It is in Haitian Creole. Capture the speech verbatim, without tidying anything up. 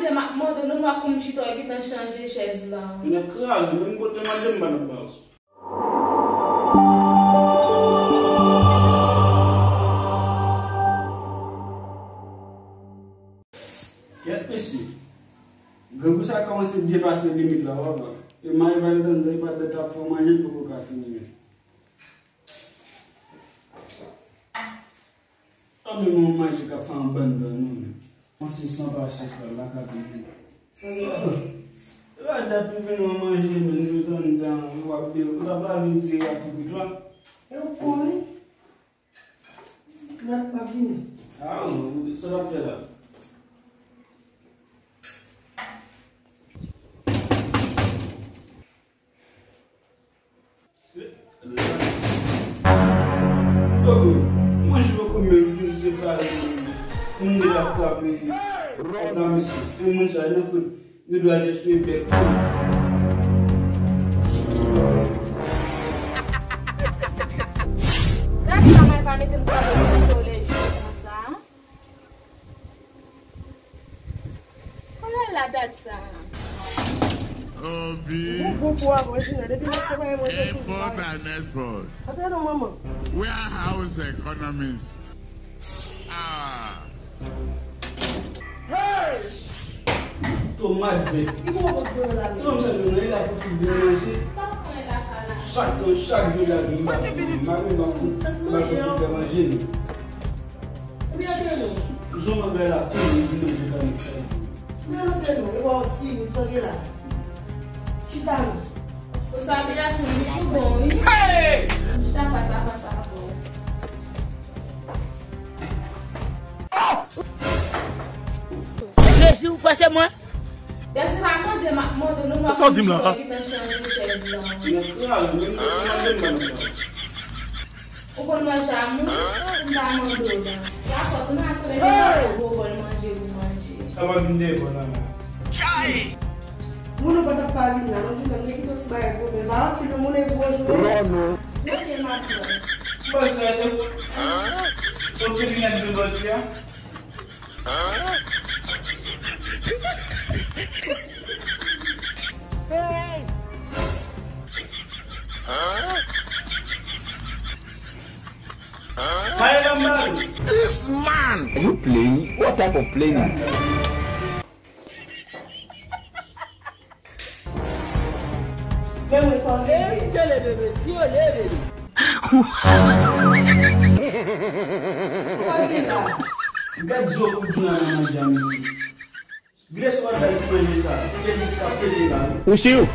M ap mande w, non, m wè kòm chita w gentan chanje chèz la. Vin kraze, menm kote mande m pa nan ba w. Kèt mesye. Grangou sa kòmanse depase limit la, w ap wè. E mari pa gentan, e pa dèt ap fè w manje, l poko ka fini menm. Sa menm yon manje k ap fè yon bann tan non men. Panse san pasyans la, la ka vini. E pa dat pou vin yon manje menm, nou t anndan, w ap de, w t ap lave diri a tou kwit la. E w konnen? M ap, m ap vini. A, w, sa w t ap fè la? Yo, mwen jwe kòm menm fin separe moun deja frape. Kòm nan misye. E moun sa, nan fout, yo dwe al eswiye bèk tou. Gad kòman l pa mete m twò nan solèy jou konsa, an? Konnen la dat sa. Obi. Ou gwo pou avè w, Junior. Depi lè se pa mwen, se toujou la. Import and export. Antre non, manman. Warehouse economist. Ah. Hey! Tomat vèt. Ki bon vòt vre la? Se yon sèl moun, li la pou fout vin manje. Chak tan, chak jou, la vin manje. M pa konn, m pa konn fè manje, non. Ebyen, antre non. Zon mangay la tou, li vin manje kannik sa. Men antre non, e wè w ti moun, sa gen la. Chita non. Ou sa byen ap sou bouch ou bon, wi. Hey! Chita fas a fas avè w. Jezi, ou kwè se mwen? Dèske pa mande, m ap mande w, non, m ap mande w, chita gentan chanje chèz la. Mwen kraze, menm mande m pa nan ba w. Ou konn manje a moun? M ta mande w la. Dakò, tounen aswè, men se yon gwo bòl manje pou manje. Sa pa vin deyò la, la. Chay! Moun ou pa t ap pa vin la, non, Junior, m te kite w ti bagay pou mwen. Maroc, ki moun e gwo jwe. Non, non. Mande m ap pran. Bòs la, te fò. Ou te vin ak de bòs la? This man! You playing? What type of playing is this? Men mwen sa w leve. Èske leve, mesye, leve. Sa w gen la? Gad zo kou Juna nan manje a, mesye. Gade sa w ap bay ti manje sa. Fè li ka pete la. Ou si ou?